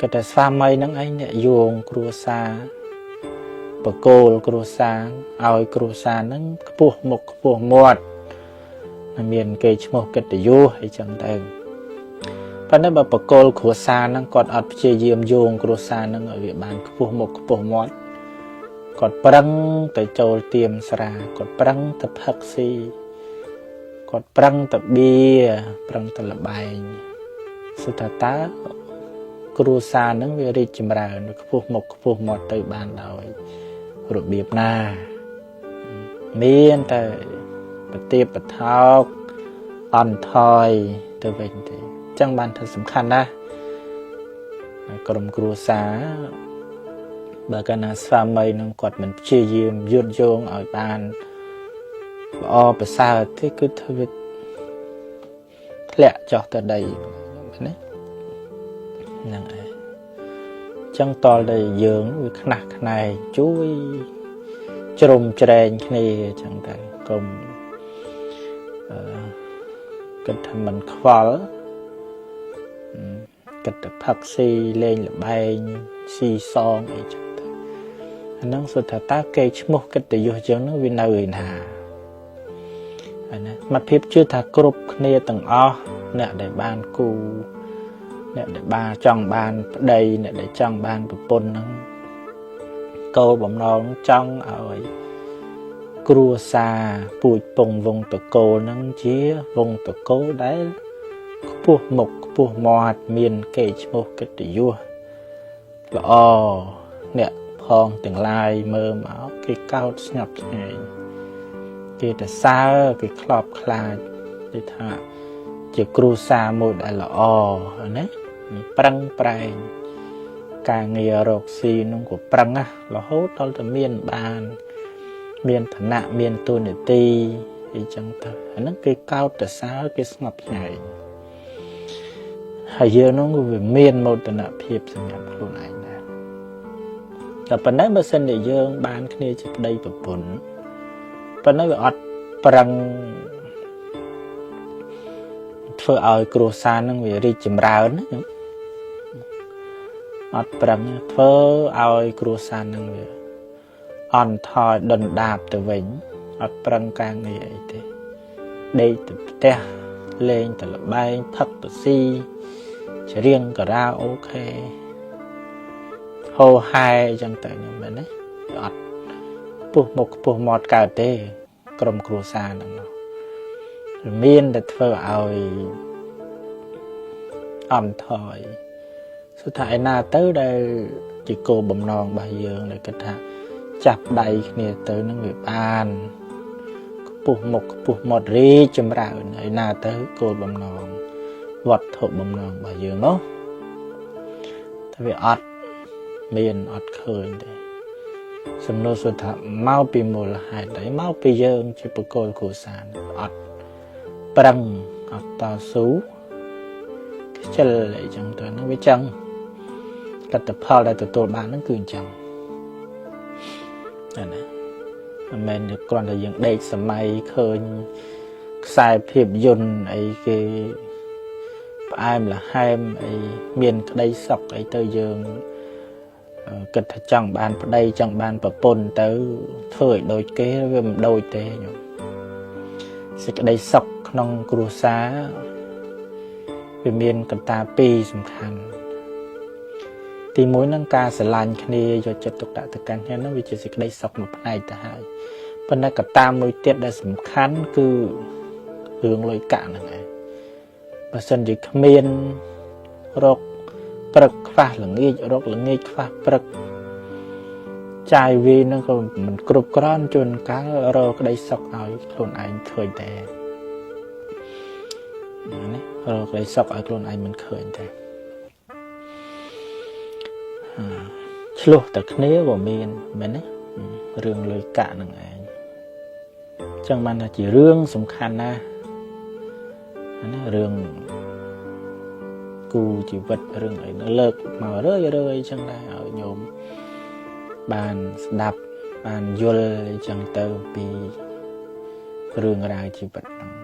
គាត់តែស្វាមីនឹងឯងអ្នកយោងគ្រួសារបកគោលគ្រួសារឲ្យគ្រួសារនឹងខ្ពស់មុខខ្ពស់មាត់មានគេឈ្មោះកិត្តិយសអីចឹងទៅប៉ុន្តែបើបកគោលគ្រួសារហ្នឹងគាត់អត់ព្យាយាមយោងគ្រួសារហ្នឹងឲ្យវាបានខ្ពស់មុខខ្ពស់មាត់គាត់ប្រឹងទៅចូលទៀមស្រាគាត់ប្រឹងទៅផឹកស៊ីគាត់ប្រឹងទៅបៀប្រឹងទៅលបែងសុទ្ធថាតើគ្រួសារហ្នឹងវារីកចម្រើនវាខ្ពស់មុខខ្ពស់មាត់ទៅបានដោយរបៀបណាមានតែប្រទៀបប្រថោកអន់ថយទៅវិញទេអញ្ចឹងបានថាសំខាន់ណាស់ក្រុមគ្រួសារបើកាលណាស្វាមីនឹងគាត់មិនព្យាយាមយត់យោងឲ្យបានល្អប្រសើរទេគឺធ្វើវាធ្លាក់ចុះទៅដីណាហ្នឹងឯងចឹងតលតែយើងវាខ្នះខ្នែងជួយជ្រុំជ្រែងគ្នាចឹងទៅកុំអឺគិតថាមិនខ្វល់គិតតែផឹកស៊ីលេងល្បែងស៊ីសងអីចឹងទៅអាហ្នឹងសុទ្ធថាតើគេឈ្មោះកិត្តិយសចឹងហ្នឹងវានៅឯណាអាណាសមត្ថភាពជឿថាគ្រប់គ្នាទាំងអស់អ្នកដែលបានគូអ្នកដែលបានចង់បានប្តីអ្នកដែលចង់បានប្រពន្ធហ្នឹងគោលបំណងចង់ឲ្យគ្រួសារពូជពងវងតកូលហ្នឹងជាវងតកូលដែលខ្ពស់មុខខ្ពស់មាត់មានគេឈ្មោះកិត្តិយសល្អអ្នកផងទាំងឡាយមើលមកគេកោតស្ញប់ស្ញែងគេទៅសើគេខ្លោបខ្លាចគេថាជាគ្រួសារមួយដែលល្អណាប្រឹងប្រែងការងាររកស៊ីនោះក៏ប្រឹងណារហូតដល់តែមានបានមានឋានៈមានតួនាទីអីចឹងទៅអាហ្នឹងគេកោតទៅសើគេស្ងប់ស្ញែងហើយយើងនោះក៏វាមានមោទនភាពសម្រាប់ខ្លួនឯងដែរតែប៉ុណ្ណេះបើសិនជាយើងបានគ្នាជាប្តីប្រពន្ធប៉ុន្តែវាអត់ប្រឹងធ្វើឲ្យគ្រួសារនឹងវារីកចម្រើនណាខ្ញុំអត់ប្រឹងធ្វើឲ្យគ្រួសារនឹងវាអន់ថយដុនដាបទៅវិញអត់ប្រឹងការងារអីទេដេកទៅផ្ទះលេងទៅល្បែងផឹកទៅស៊ីច្រៀងការ៉ាអូខេហោហែអញ្ចឹងទៅខ្ញុំមែនទេអត់ខ្ពស់មុខខ្ពស់មាត់កើតទេក្រុមគ្រួសារហ្នឹងនោះមានតែធ្វើឲ្យអន់ថយសុទ្ធថាឯណាទៅដែលជាគោលបំណងរបស់យើងដែលគិតថាចាប់ដៃគ្នាទៅនឹងវាបានខ្ពស់មុខខ្ពស់មាត់រីកចម្រើនឯណាទៅគោលបំណងវត្ថុបំណងរបស់យើងនោះតែវាអត់មានអត់ឃើញទេសំណួរសុទ្ធថាមកពីមូលហេតុអីមកពីយើងជាបុគ្គលគ្រួសារអត់ប្រឹងអត់តស៊ូខ្ជិលអីចឹងទៅហ្នឹងវាចឹងលទ្ធផលដែលទទួលបានហ្នឹងគឺអញ្ចឹងណាមិនមែនគ្រាន់តែយើងដេកសម័យឃើញខ្សែភាពយន្តអីគេផ្អែមល្ហែមអីមានក្តីសុខអីទៅយើងគិតថាចង់បានប្តីចង់បានប្រពន្ធទៅធ្វើឲ្យដូចគេវាមិនដូចទេញោមសេចក្តីសុខក្នុងគ្រួសារវាមានកត្តាពីរសំខាន់ទីមួយនឹងការស្រឡាញ់គ្នាយកចិត្តទុកដាក់ទៅកាន់គ្នានឹងវាជាសេចក្តីសុខមួយផ្នែកទៅហើយប៉ុន្តែកត្តាមួយទៀតដែលសំខាន់គឺរឿងលុយកាក់ហ្នឹងឯងបើសិនជាគ្មានរកព្រឹកខ្វះល្ងាចរកល្ងាចខ្វះព្រឹកចាយវានឹងក៏មិនគ្រប់គ្រាន់ជួនកាលរកក្តីសុខឲ្យខ្លួនឯងឃើញទេណារកក្តីសុខឲ្យខ្លួនឯងមិនឃើញទេឆ្លោះតែគ្នាក៏មានមែនទេរឿងលុយកាក់នឹងឯងចឹងបានថាជារឿងសំខាន់ណាស់ណារឿងគូជីវិតរឿងអីនឹងលើកមករឿយរឿយចឹងដែរឲ្យញោមបានស្ដាប់បានយល់អីចឹងទៅពីរឿងរ៉ាវជីវិតហ្នឹង។